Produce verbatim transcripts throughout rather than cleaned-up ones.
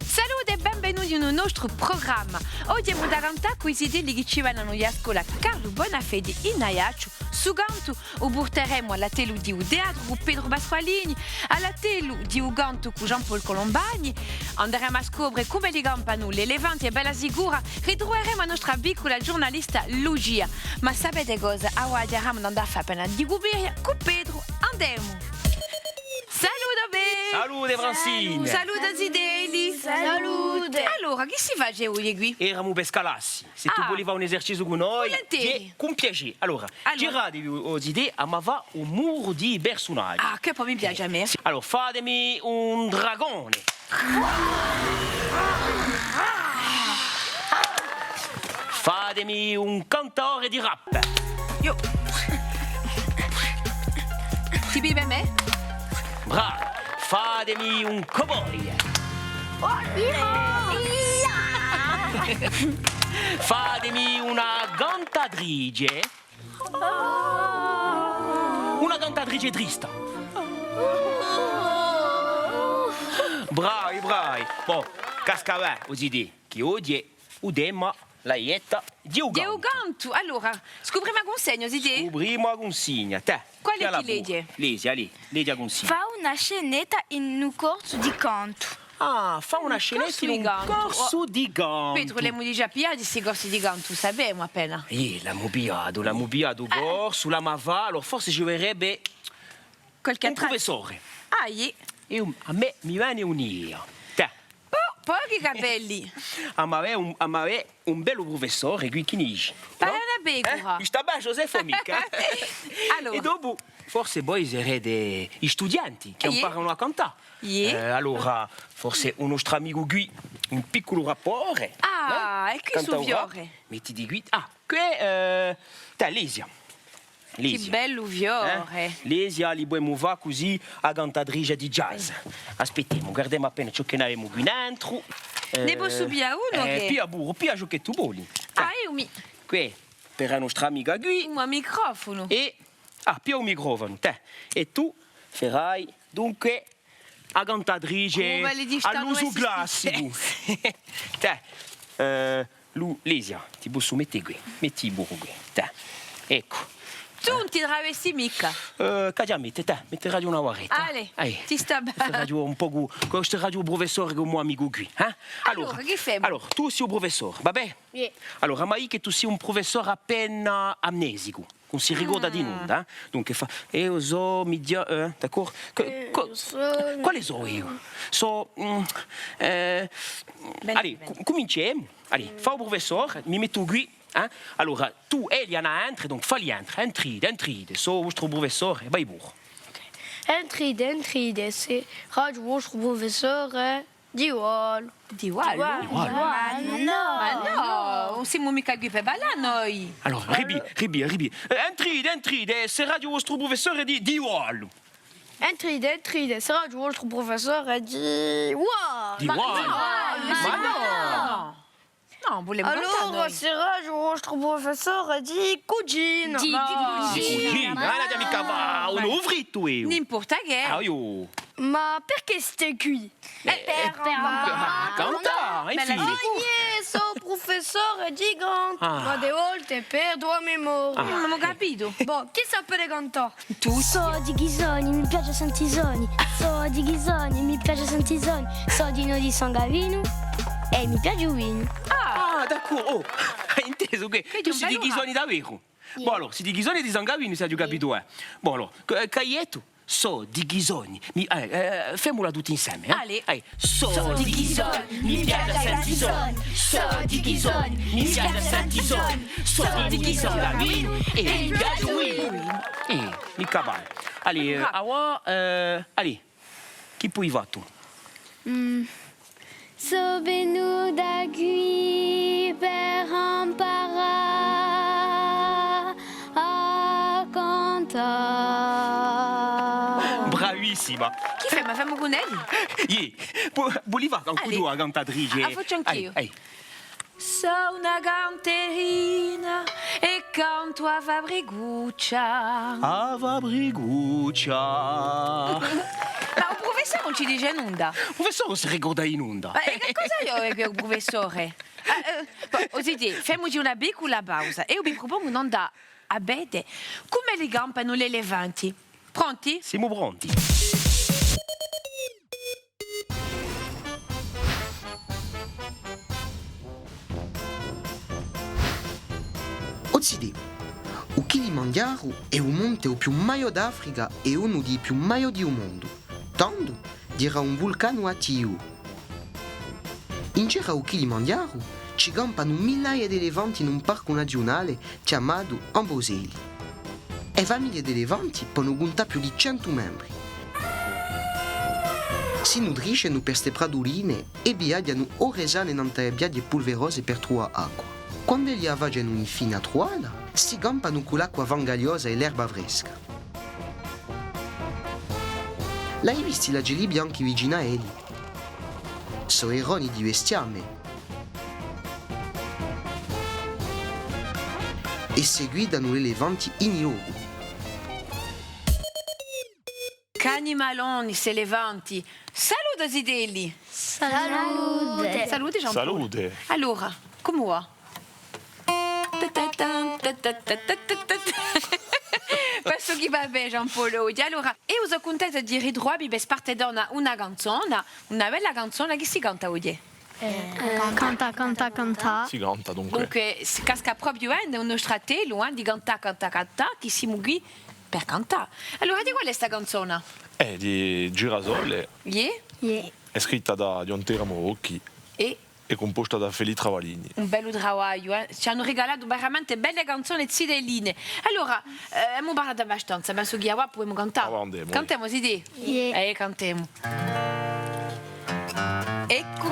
Salute è benvenuti in u nostru prugramma. Oghje emu da cantà cù i zitelli chì ci venenu di a scola Carlu Bonafede in Aiacciu, stu cantu u purteremu à l'attellu di u teatru cù Petru Pasqualini, à l'attellu di u cantu cù Jean-Paul Colombani, anderemu à scopre cum'elli campanu l'elefanti è bella sicura ritruveremu a nostra piccula ghjurnalista Lucia. Ma sapete cosa? Avà ci avemu da andà à fà appena di cuperia cù Petru. Andemu! Salute à voi! Salute, Francine! Salute à i zitelli! Salute! Allora, chì si face oghje quì? Eramu per scalassi. S'è tù voli fà un eserciziu cù noi, vulinteri. Cù piacè. Allora, girate, o zitè, emu da fà un muru di persunaghji. Ah, chì po mi piace à mè. Sì. Allora, fatemi un dragone. Fatemi un cantadore di rap. Io. Ti piace à mè? Bravo. Fatemi un cowboy. Fatemi una cantatrice. Una cantatrice trista. Bravi, bravi. Bon, casca bè, o zitè, chì oghje u tema, a ghjetta di u cantu. Di u cantu. Allora, scuprimu a cunsigna, o zitè? Scuprimu a cunsigna, tè. Quale hè chì leghje? Leghji, allez, leghji a cunsigna. Fà una scenetta in un corsu di cantu. Ah, fà una scenetta in un corsu di cantu. Petru, l'emu digià pigliati sti corsi di cantu, sapemu appena. Iè, l'emu pigliatu, l'emu pigliatu u corsu, l'emu da fà, allora forse ci vulerebbe un prufessore. Ah, iè. Eiu, à mè mi vene un'idea. Tè. Po, po chì capelli! Emu da avè un, emu da avè un bellu prufessore, quì, chì ne dici? Pare una pecura. Eh? Sta bè, Joseph, o micca, eh? Allora. È dopu, forse voi sarete i studienti chì amparanu à cantà. Iè. Eh, allora, forse u nostru amicu quì, un picculu rappore, eh? Ah, è chì hè stu fiore? Mettiti quì. Ah, quì, eh, tè, Lesia. Lesia. Chì bellu fiore. Eh? Lesia, li pudemu fà cusì a cantatrice di jazz. Aspettemu, guardemu appena ciò chì n'avemu quì nentru. Ne possu piglià unu, eh, chì? Piglia puru, piglia ciò chì tù voli. Ah, eiu mi... Quì, per a nostra amica quì. Un microfonu. È, ah, piglia un microfonu, tè. È tù farai, dunque, a cantatrice à l'usu classicu. Tè, eh, Lu-, Lesia, ti possu mette quì, metti puru quì, tè. Eccu. Tù ùn ti travesti micca? Eh, ch'aghju à mette, tè, metterà una barretta. Allez, ti sta bè. Metterà un pocu, chì sterà u prufessore cù u mo amicu quì, eh? Allora, chì femu? Allora, tù sì u prufessore, va bè? Iè. Allora, ma eiu chì tù sì un prufessore appena amnesicu. Ùn si ricorda di nunda, eh? Dunque fà, eiu sò, mi dia-, eh, d'accordu? Quale sò eiu? Sò, mm, eh, allez, cu-, cuminciemu. Allez, fà u prufessore, mi mettu quì, eh? Allora, tù, Eliana, entre, donc falli entre, entrete, entrete, sò u vostru prufessore, vai puru. Entrete, entrete, seraghju u vostru prufessore. Di ballu. Di ballu? Di ballu. Ma nò! Ma nò! Ùn simu micca quì per ballà noi! Allora, ripì, ripì, ripì. Eh, entrete, entrete, seraghju u vostru prufessore di, di ballu. Entrete, entrete, seraghju u vostru prufessore di ballu. Di ballu? Ma nò! Ma nò! Nò, vulemu cantà noi. Allora, seraghju u vostru prufessore di cucina. Di, di cucina. Di cucina, eh, ùn aghju micca fà un ovu frittu eiu. N'importa chè. Ah, eiu. Ma perchè site quì? Eh, per, per cantà, infine. Ma eiu sò prufessore di cantu, ma di volte perdu a memoria. Ah. Ùn aghju capitu. Bon, chì sapete cantà? Sò di Ghisoni, mi piace sentì i soni. Sò di Ghisoni, mi piace sentì i soni. Sò di noi di San Gavinu è mi piace u vinu. Ah, d'accordu. Oh, hai intesu chì tù sì di Ghisoni daveru? Iè. Bon, allora, sì di Ghisoni è di San Gavinu, s'aghju capitu, eh. Bon, allora, chì, chì hai dettu? Sò di Ghisoni. Mi, eh, eh, femula tutti inseme, eh? Allez. Sò di Ghisoni, mi piace sentì i soni. Sò di Ghisoni, mi piace sentì i soni. Sò di Ghisoni è mi piace u vinu. Eh, micca male. Allez, eh, avà, eh, allez, chì poi fà tù? Mm. Sò venuta quì per amparà à Bravissima! Chì femu? A femu cun elli? Iè, pu-, vuleva ancu tù a cantatrice? A facciu anch'eiu. Ai, ai. Sò una canterina è cantu a fabricuccia. A fabricuccia. Ma u prufessore ùn ci dice nunda. U prufessore si ricorda di nunda. Ma, eh, chì cosa hè chì u prufessore? Ah, eh, bò, o zitè, femuci una piccula pausa è eiu vi prupongu d'andà à vede cumu li campanu l'elefanti. Pronti? Simu pronti. O zitè, u Kilimangiaru hè u monte u più maiò d'Africa è unu di i più maiò di u mondu. Tandu, dirà un vulcanu attivu. In cerca à u Kilimangiaru ci campanu millaia d'elefanti in un parcu naziunale chjamatu Amboseli. E famiglie d'elefanti ponu cuntà più di centu membri. Si nutriscenu per ste praduline è viaghjanu ore sane nant'à e piaghje pulverose per truvà acqua. Quand'elli a facenu infine à truvalla, si campanu cù l'acqua fangagliosa è l'erba fresca. L'ai visti l'acelli bianchi vicinu à elli? Sò eroni di bestiame. È seguitanu l'elefanti in i locu. Ch'animaloni, st'elefanti! Salute, zitelli! Salute! Salute, Jean-Paul! Salute! Allora, cumu và? Pensu chì và bè, Jean-Paul, oghje. Allora, eiu sò cuntenta di ritruvà vi per sparte una, una canzona, una bella canzona chì si canta oghje. Eh, canta, canta, canta. Si canta, dunque. Dunque, si casca propiu, eh, in u nostru attellu, eh, di cantà, cantà, cantà, chì simu quì per cantà. Allora, di quale hè sta canzona? Eh, di Girasole. Iè? Iè. Hè scritta da Ghjuvan Teramu Rocchi. È? È cumposta da Felì Travaglini. Un bellu travagliu, eh? Ci anu rigalatu veramente belle canzone zitelline. Allora, eh, emu parlatu abbastanza, pensu chì avà pudemu cantà. Avà andemu, eh. Cantemu, zitè? Iè. Eh, cantemu. Eccu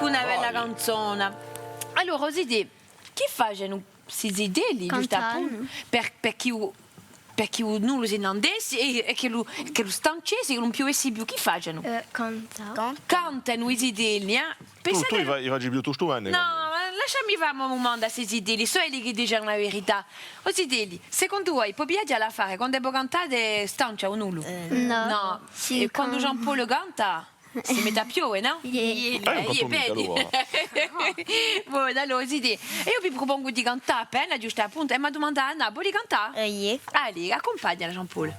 una bella canzona. Allora, o zitè, chì facenu sti zitelli, ghjustu à puntu, per, per chì u, per chì u nullu si n'andessi è, è ch'ellu, ch'ellu stancessi, ch'ellu ùn piuvessi più, chì facenu? Eh, canta. Cantanu i zitelli, eh? Tù, tù i fa-, i faci piuttostu bè, nò? Nò, ma lasciami fà una dumanda à sti zitelli, sò elli chì dicenu a verità. O zitelli, secondu voi, pò piaghje à l'affare quand'è vo cantate stancia o nullu? Eh, nò. Nò. È quandu Jean-Paul canta? Si mette à piove, nò? Iè. Iè, eh, iè, vedi. Bon, allora, zitè, eiu vi prupongu di cantà appena, ghjustu à puntu, è m'hà dumandatu Anna, voli cantà? Eh, iè. Allez, accumpagnala, Jean-Paul.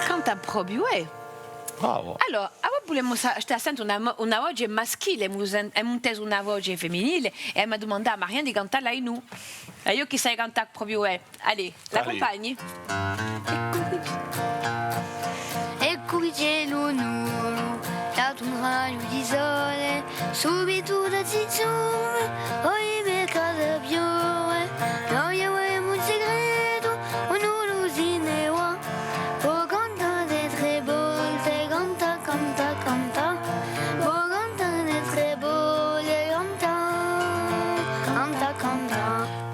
Canta propiu, eh! Bravo! Allora, avà vulemu sa-, stà à sente una mo-, una voce maschile, emu sen-, emu intesu una voce feminile, è emu dumandatu à Marianne di cantalla dinù. È eiu chì sai cantà propiu, eh! Allez, l'accumpagni?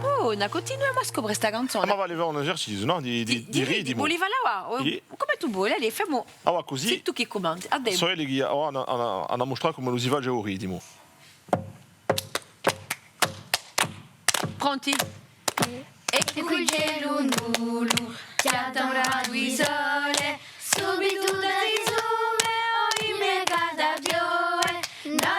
Bon, nò, cuntinuemu à scopre sta canzona. Ah, ma vale à fà un eserciziu, nò? Di, di, di, di ritimu. Voli falla avà? Iè. Cum'è tù voli, allez, femu. Avà cusì. Sì tù chì cumandi. Andemu. Sò elli chì avà anu, anu, anu à mustrà cum'ellu si face u ritimu. Pronti? Eccu chì ghjè u nullu, piatta un ratu di sole, subitu da zizzume, oimè, cade a piove, nò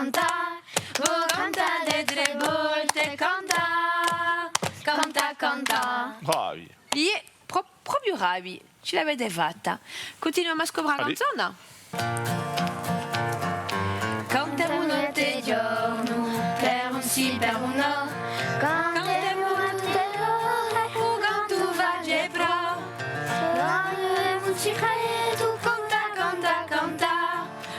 Cantà, vo cantà di trè volte, cantà, cantà, cantà. Bravi. Iè, pro-, propiu bravi, ci l'avete fatta. Cuntinuemu à scopre a canzona? Cantemu notte è ghjornu, per un sì, per un nò. Cantemu tutte l'ore, u cantu face prò. Cantemu un sicretu, cantà, cantà, cantà.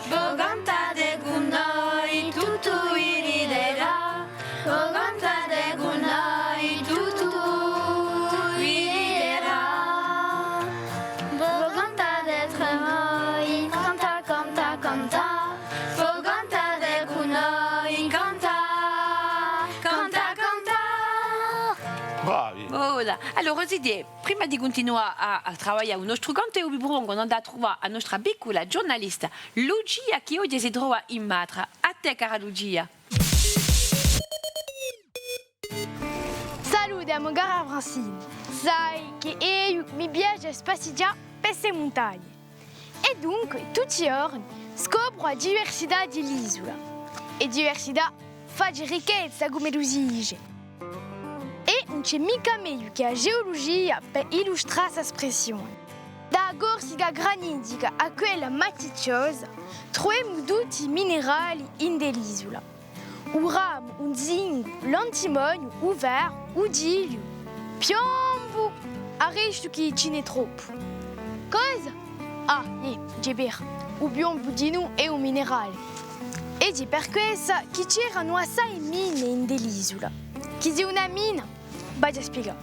Vo cantate cù noi, tuttu vi riderà. Vo cantate cù noi, tuttu vi riderà. Vo cantate trè voi, cantà, cantà, cantà. Vo cantate cù noi, cantà, cantà, cantà. Bravi. Voilà. Allora, o zitè, prima di cuntinuà à, à travaglià u nostru cantu, eiu vi prupongu d'andà à truvà a nostra piccula ghjurnalista Lucia, chì oghje si trova in Matra. À tè, cara Lucia. Salute, a mo cara Francine. Sai chì eiu mi piace à spassighjà per ste muntagne. È dunque, tutti i ghjorni, scopru a diversità di l'isula. È diversità face ricchezza, cum'ellu si dice. È ùn ci hè micca megliu chè a geulugia per illustrà sta spressione. Da a Corsica granitica à quella maticciosa, truvemu tutti i minerali ind'è l'isula. U ramu, u zincu, l'antimoniu, u ferru, u tiliu, piombu, arrestu chì ci n'hè troppu. Cosa? Ah, iè, ghjè vera, u piombu dinù hè un minerale. È ghjè per quessa chì c'eranu assai mine ind'è l'isula. Chì sia una mina, v'aghju à spiegà.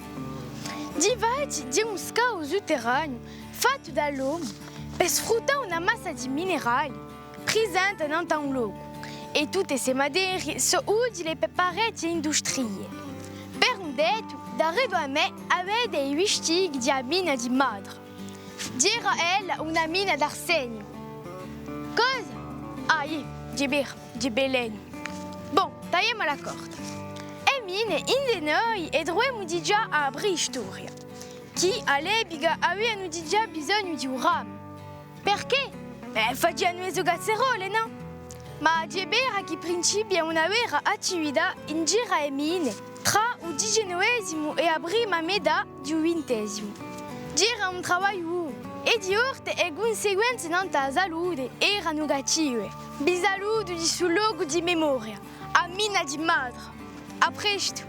Difatti, ghjè un scavu sutterraneu fattu da l'omu per sfruttà una massa di minerali prisente nant'à un locu, è tutte ste materie sò utile per parechje industrie. Per un dettu, daretu à mè avete i vistighji di a mina di Matra. Ghjera ella una mina d'arseniu. Cosa? Ah, iè, ghjè vera, ghjè bell'è. Bon, tagliemu à la corta. E mine, ind'è noi, e truvemu digià à a preistoria, chì à l'epica avianu digià bisognu di u ramu. Perchè? Eh, facianu e so cazzerolle, nò? Ma ghjè vera chì principia una vera attività in giru à e mine trà u diciannovesimu è a prima metà di u vintesimu. Ghjera un travagliu duru, è di volte e cunsequenze nant'à a salute eranu cattive. Vi salutu di stu locu di memoria, a mina di Matra. À prestu!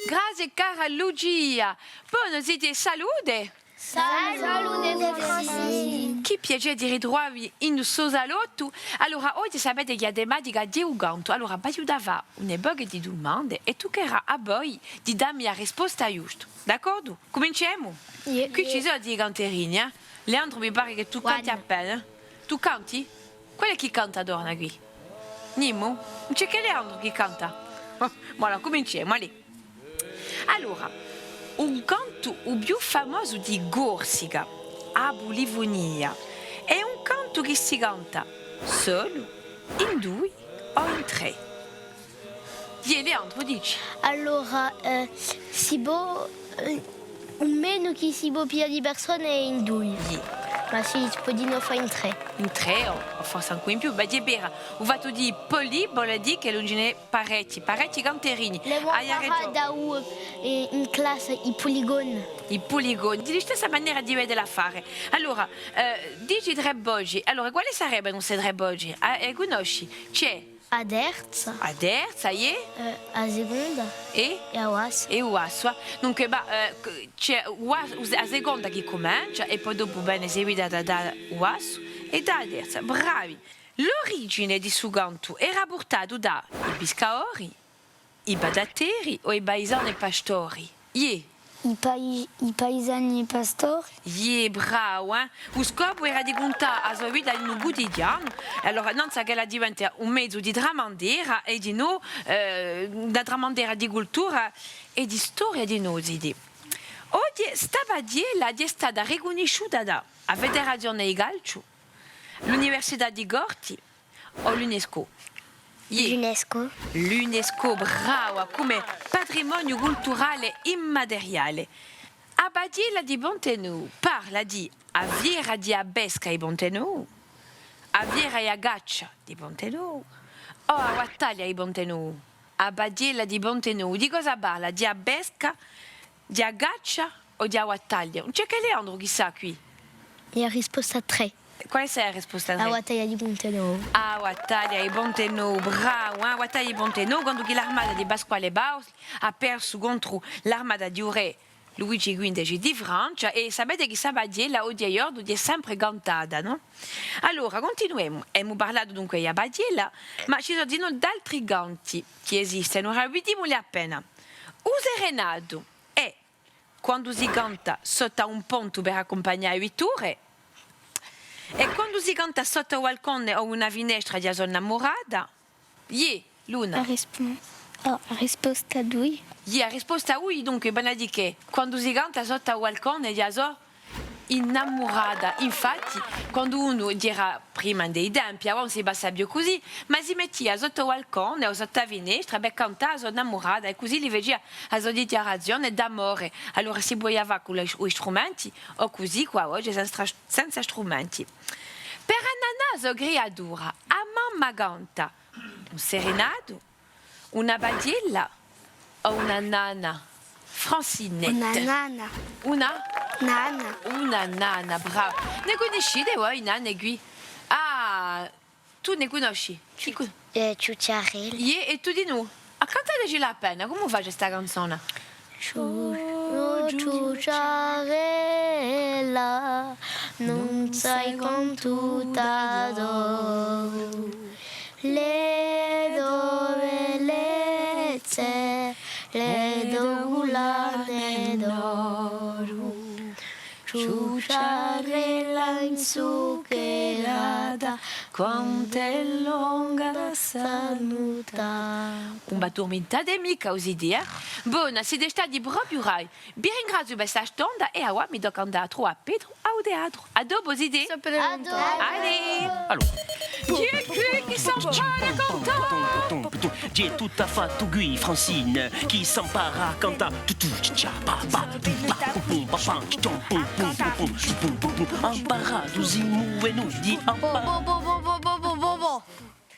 Grazie, cara Lucia. Bon, o zitè, salute. Salute, Francine. Chì piacè di ritruvà vi in u so salottu. Allora, oghje sapete chì a tematica hè u cantu. Allora, v'aghju da fà une poche di dumande è tuccherà à voi di dà mi a risposta ghjusta. D'accordu? Cuminciemu? Iè. Quì ci sò i canterini, eh? Leandru, mi pare chì tù canti appena, eh? Tù canti? Quale hè chì canta torna quì? Nimu? Ùn ci hè chè Leandru chì canta? Bon, allora, cuminciemu, allez. Allora, u cantu u più famosu di Corsica, a pulifunia, hè un cantu chì si canta solu, in dui o in trè? Iè, Leandru, dici. Allora, eh, si pò, eh, u menu chì si pò piglià di persone hè in dui. Iè. Ma si pò dinò fà in trè. In trè o, o forse ancu in più. Ma ghjè vera, u fattu di poli vole dì chì ùn ci n'hè parechji, parechji canterini. L'emu amparata da u, eh, in classe i puligoni. I puligoni, di listessa manera di vede l'affare. Allora, eh, dici trè voci. Allora, quale sarebbenu ste trè voci? Ah, e cunnosci? Ci hè A terza. A terza, iè? Eh, a seconda. È? È a bassu. È a bassu, eh. Dunque, và, eh, c-, ci hè a, a seconda chì cumencia è po dopu vene seguitata da a bassu è da a terza. Bravi! L'origine di stu cantu era purtatu da i piscadori, i patatteri o i paisani pastori? Iè. I pai-, i paisani pastori. Iè, bravu, eh? U scopu era di cuntà a so vita in u cutidianu, è allora, nanzu ch'ella diventa un mezu di tramandera è dinò, eh, una tramandera di cultura è di storia di nositi. Oghje sta paghjella hè stata ricunnisciuta da a Federazione di Calciu, l'Università di Corti, o l'UNESCO? Iè. L'UNESCO. L'UNESCO, brava, cum'è patrimoniu culturale immateriale. A paghjella di Ponte Novu parla di a fiera di a pesca di Ponte Novu, A fiera di a caccia di Ponte Novu o a battaglia di Ponte Novu? A battaglia di Ponte Novu. Di cosa parla? Di a pesca, di a caccia o di a battaglia? Ùn ci hè chè Leandru chì sà quì. Hè a risposta trè. Quale hè a risposta trè? A battaglia di Ponte Novu. A battaglia di Ponte Novu, bravu, eh? A battaglia di Ponte Novu, quandu chì l'armata di Pasquale Paoli hà persu contru l'armata di u rè Luigi quindeci di Francia, è sapete chì sta battaglia oghje ghjornu hè sempre cantata, nò? Allora, cuntinuemu. Emu parlatu dunque di a battaglia, ma ci sò dinò d'altri canti chì esistenu. Ora vidimuli appena. U serenatu hè quandu si canta sottu à un pontu per accumpagnà e vitture, è quandu si canta sottu à u balcone o una finestra di a so innamurata. Iè, Luna. A rispo-, oh, a risposta dui. Iè, a risposta dui, dunque, vene à dì chì quandu si canta sottu à u balcone di a so innamurata. Infatti, quandu unu era prima in i tempi, avà ùn si passa più cusì, ma si mettia sottu à u balcone o sottu à a finestra per cantà a so innamurata, è cusì li facia a so dichjarazione d'amore. Allora si pudia fà cù i, i strumenti, o cusì quì oghje senza, senza strumenti. Per annannà a so criatura, a mamma canta un serenatu, una battaglia o una nanna? Francinette. Una nanna. Una? Nanna. Una nanna, brava. Ne cunniscite voi nanne quì? Ah, tù ne cunnosci? Chì cu-, eh, Ciucciarella. Iè, è tù dinù? Accantatecila appena, cumu face sta canzona? Ciu-, oh, ciucciarella, ùn sai quantu t'adoru. Le to bellezze, le to cullane d'oru, ciucciarella inzuccherata, quant'hè longa sta nuttata. Ùn v'addurmintate micca, o zitè, eh? Bona, site stati propiu bravi. Vi ringraziu per sta stonda è avà mi tocca à andà à truvà à Petru à u teatru. À dopu, zitè. À dopu. Allez. Allora. Ghjè quì chì s'ampara à cantà. Ghjè tuttu fattu quì, Francine, chì s'ampara à cantà. Tu, tu, ci, cia, pa, pa, pum, pa, pum, pa, pam, ci, ciom, pum, pum, pum, pum, pum, pum, pum. Amparatu simu venuti, ampa- Bo, bo, bo.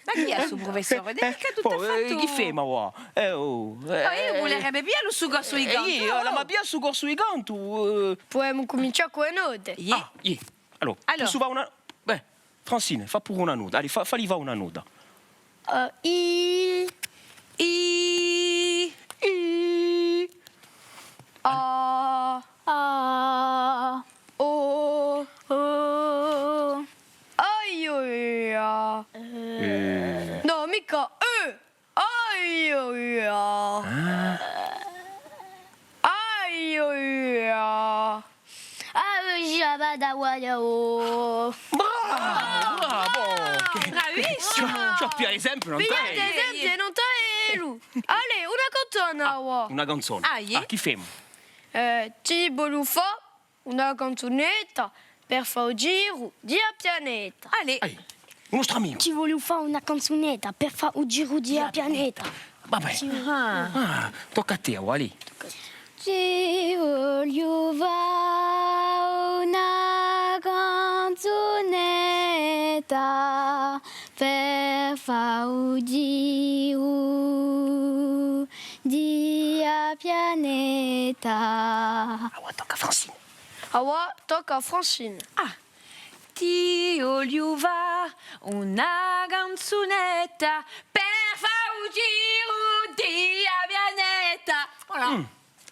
Ma chì hè stu prufessore? Ùn hè micca tuttu fattu. Chì femu avà? Eh, oh, eh, eiu vulerebbe piglià lu stu corsu di cantu. Eiu, oh, ma piglià stu corsu di cantu, eh. Pudemu cumincià cù e note. Iè. Ah, iè. Allora, allora, possu fà una, bè, Francine, fà puru una nota. Allez, fà, falli fà una nota. Eh, i. I. I. A. A. O. O. Aioia. Eh. Nò, micca. Eh. Aioia. Ah. Aioia. Aioia, bada, guaia, oh. Bravo, bravo. Bravissimo. Ci hè più esempi, nò? Pigliate esempi, nò? Allez, una canzona, ah, avà. Una canzona. Ah, iè? Ah, chì femu? Eh, ti vogliu fà una canzunetta per fà u giru di a pianeta. Allez. Allez, u nostru amicu. Ti vogliu fà una canzunetta per fà u giru di a pianeta. Va bè. Ah, tocca à tè, allez. Ti vogliu fà una canzunetta per fà u giru di a pianeta. Avà tocca à Francine. Avà tocca à Francine. Ah, ti vogliu fà una canzunetta per fà u giru di a pianeta. Voilà. Mm.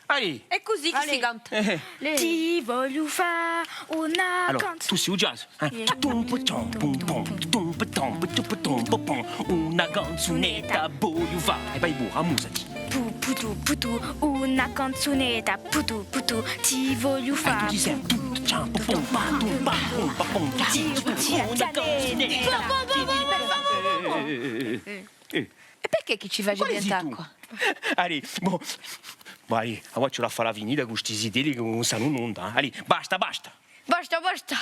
Allez. Hè cusì chì si canta. Eh, eh. Ti vogliu fà una canzunetta. Allora, tù sì u jazz, eh? Tum, pum, pum, pum, tum, pum, pum, pum, pum, pum, pum. Una canzunetta vogliu fà. È vai puru, amusati. Pu, putu, putu, una canzunetta, putu, putu, ti vogliu fà. È tù dici, tum, ciam, pum, pum, pa, tum, pa, pum, pa, pum, ciam, una canzunetta. Eh, eh, eh. Eh. È perchè chì ci face piglià acqua? Allez, bon. Vai, avà ci vole à falla finita cù sti zitelli chì ùn sanu nunda, eh. Allez, basta, basta. Basta, basta.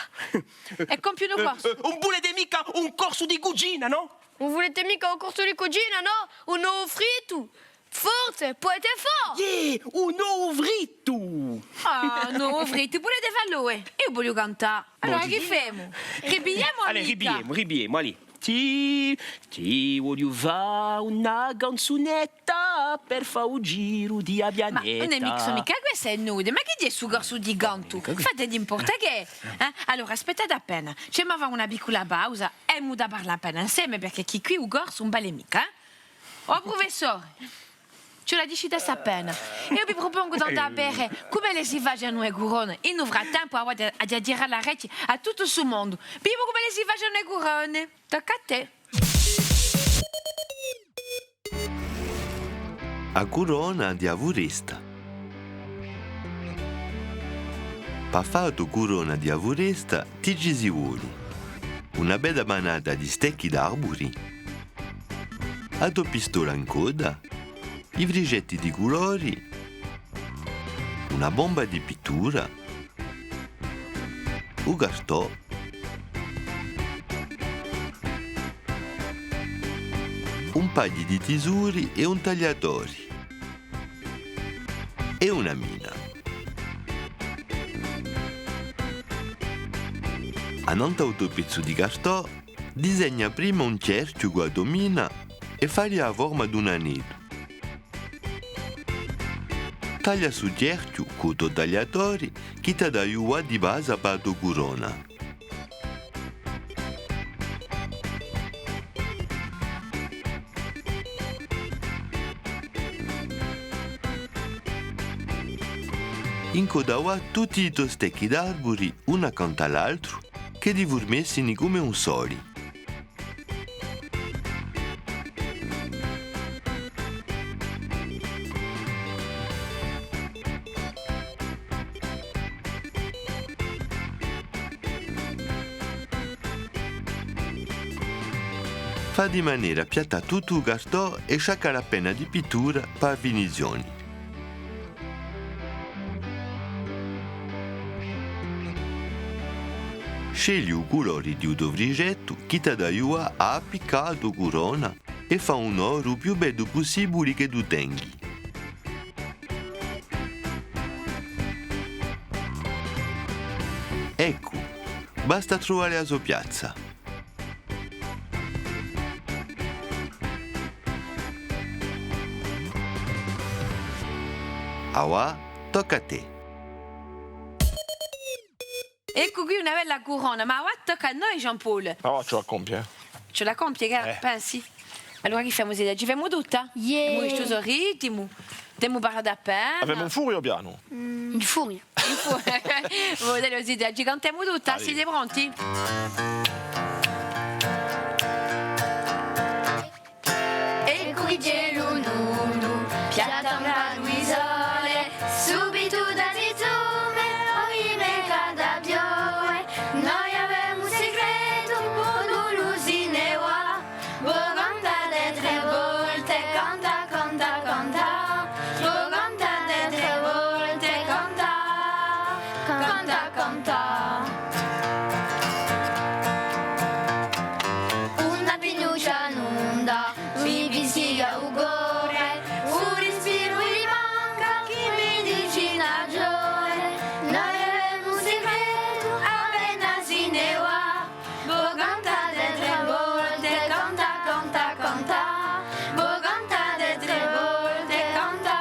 Hè compiu un corsu. Eh, ùn vulete micca un corsu di cucina, nò? Ùn vulete micca un corsu di cucina, nò? Un ovu frittu? Forse, pudete fà! Iè, un ovu frittu! Ah, un ovu frittu, pudete fà voi? Eiu vogliu cantà. Allora, chì femu? Ripigliemu a musica? Allez, ripigliemu, ripigliemu, allez. Ti, ti vogliu fà una canzunetta per fà u giru di a pianeta. Ma ùn hè micca, micca quessa hè nuda. Ma chì hè stu corsu di cantu? Fate n'importa chè, eh? Allora, aspettate appena. Ci emu da fà una piccula pausa. Emu da parlà appena inseme, perchè chì quì u corsu ùn vale micca, eh? O prufessore, ci la dicite sta appena. Eiu vi prupongu d'andà à vede cum'elle si facenu e curone. In u frattempu, avà aghju da tirà l'arechje à tuttu stu mondu. Vidimu cum'elle si facenu e curone. Tocca à tè. A curona di a furesta. Pà fà a to curona di a furesta, ti ci si voli una bella manata di stecchi d'arburi, a to pistola in codda, i frigetti di culori, una bomba di pittura, u cartò, un paghju di tisori è un tagliatori è una mina. Annant'à u to pezzu di cartò, disegna prima un chjerchju cù a to mina è falli a forma d'un aneddu. Taglia stu chjerchju cù u to tagliatori chì t'hà da ghjuvà di basa pà a to curona. Incodda avà tutti i to stecchi d'arburi, unu accantu à l'altru, ch'elli furmessini cum'è un soli. Fà di manera à piattà tuttu u cartò è sciaccala appena di pittura pà a finizioni. Scegli u culori di u to frigettu chì t'hà da ghjuvà à appiccà a to curona è fà un oru u più beddu pussibuli chì tù tenghi. Eccu, basta à truvà a so piazza. Avà, tocca à tè. Eccu quì una bella curona, ma avà tocca à noi, Jean-Paul. Avà ci vole à compie, eh. Ci vole à compie, chì pensi? Allora chì femu, zitè? Ci femu tutta? Iè. Emu vistu u so ritimu, avemu parlatu appena. Avemu in furia o pianu? In furia. In furia. Vogliu dì, zitè, ci cantemu tutta? Site pronti? È cù i gelu nulu, piatta un paru di sole, subitu da ti tu me, o i me cà da piove, noi avemu un segretu, o nulu si ne và, vo cantà trè volte, cantà, cantà, cantà, vo cantà trè volte, cantà, cantà, cantà. Una pinuccia nunda, mi pizzica u core, u rispiru mi manca, chì mi dici a ghjovane, noi avemu un segretu, appena si ne và, vo cantà trè volte, cantà, cantà, cantà, vo cantà trè volte, cantà,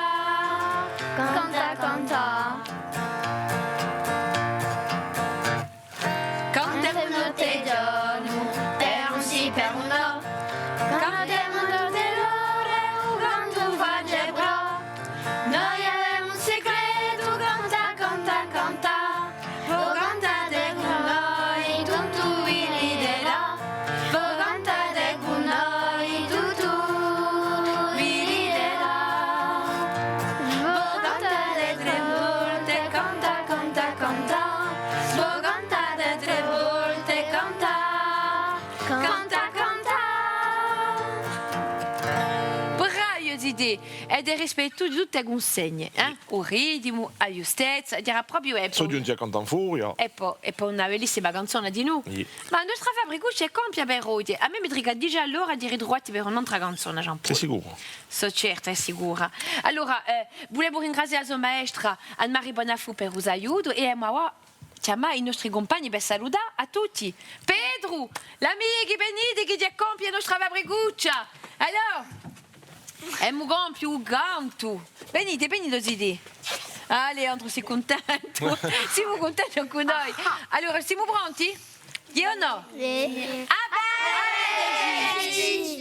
cantà, cantà. Cantemu notte è ghjornu, per un sì, per un nò. Cantemu tutte l'ore, u cantu face prò. Noi avemu un segretu, cantà, cantà, cantà. Vo cantate cù noi, tuttu vi riderà. Vo cantate cù noi, tuttu vi riderà. Vo cantate trè volte, cantà, cantà, cantà. Vo cantate trè volte, cantà, cantà, cantà. Bravi, zitè! è di rispettu di tutte e cunsegne, eh? U ritimu, a ghjustezza, era propiu, è po, sò ghjunti à cantà in furia. È po, è po una bellissima canzona dinù. Iè. Ma a nostra Fabricuccia hè compia per oghje. À mè mi trica digià l'ora di ritruvà ti per un'antra canzona, Jean-Paul. Sì sicuru? Sò certa è sicura. Allora, eh, vulevu ringrazià a so maestra Anne-Marie Bonafù per u so aiutu è emu avà chjamà i nostri cumpagni per salutà à tutti. Petru, l'amichi, venite chì hè compia a nostra Fabricuccia. Allora, emu compiu u cantu. Venite, venite, zitè. Ah, Leandru, sì cuntentu. Simu cuntenti ancu noi. Allora, simu pronti? Iè o nò? Iè. À vedeci!